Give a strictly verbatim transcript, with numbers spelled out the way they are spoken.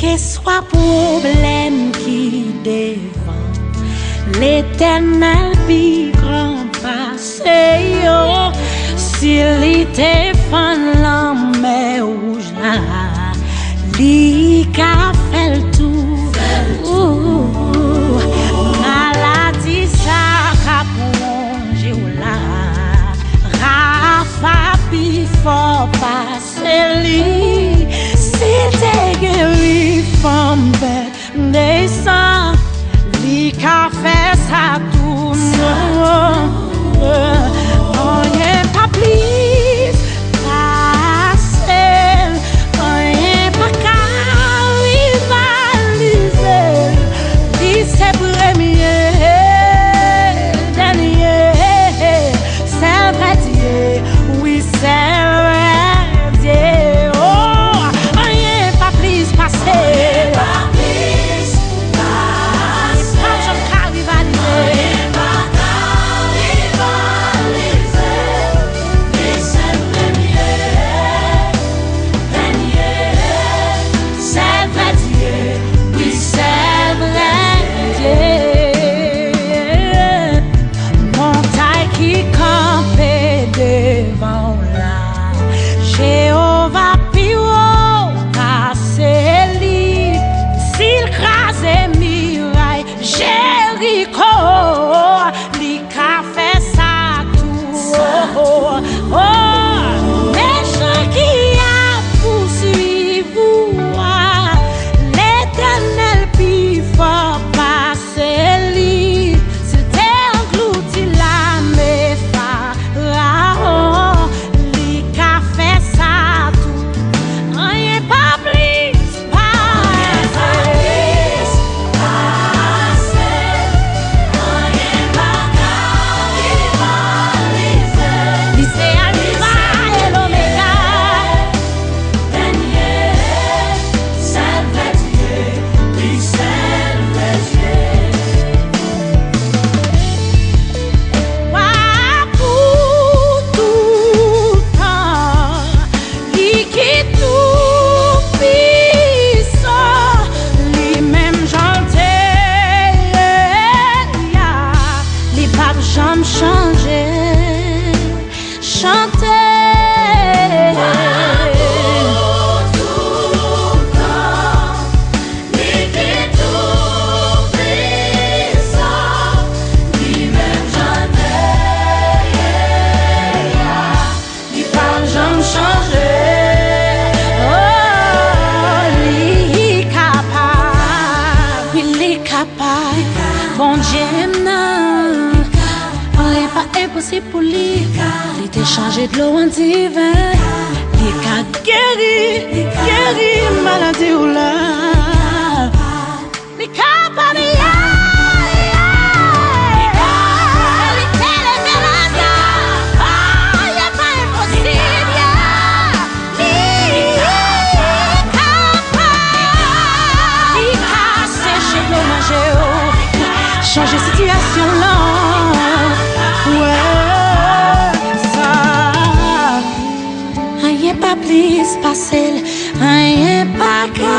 Keswa pwoblèm ki devan, Letènèl pi gran pase yo. Si li te fann lanmè wouj la, li ka fè l tou. Ou, maladi sa k ap wonje w la, Rafa pi fò pase li. Si te geri fanm bèt de san, li ka fè sa tou. Non, anyen pa plis pase l, anyen pa ka rivalize l. Li se premye, dènye, sèl vrè Dye, wi, sèl vrè Dye. Oh, anyen pa plis pase. Anyen pa plis pase. Pa janm ka rivalize. Anyen pa ka rivalize. Li se premye, dènye, sèl vrè Dye, wi, sèl vrè Dye. Montay ki kanpe devan w la, Jewova pi wo pase li. Si l kraze miray Jeriko, li ka fè sa tou. Oh, oh, oh. Mechan ki ap pouswiv ou a, Letènèl pi fò pase li. Si l te anglouti lame Farawon, li ka fè sa tou. Anyen pa plis pase. Li se Alfa e Lomega. Dènye, sèl vrè Dye, wi, sèl vrè Dye. Wa pou tout tan, li ki tou pisan, li menm jan l te ye a, li p ap janm chanje. Chante. Li ki tou pisan, li menm jan l te ye a, li p ap janm chanje. Oh, li kapab, wi, li kapab. Bondye m nan, anyen pa enposib pou li. Li te chanje dlo an diven. Li ka geri, geri maladi w la. Li kapab, yeah, yeah. Li te leve Laza. Anyen pa enposib, yeah. Li kapab. Li ka seche dlo manje w. Chanje sitiyasyon lan. Wè sa. Anyen pa plis pase l. Anyen pa ka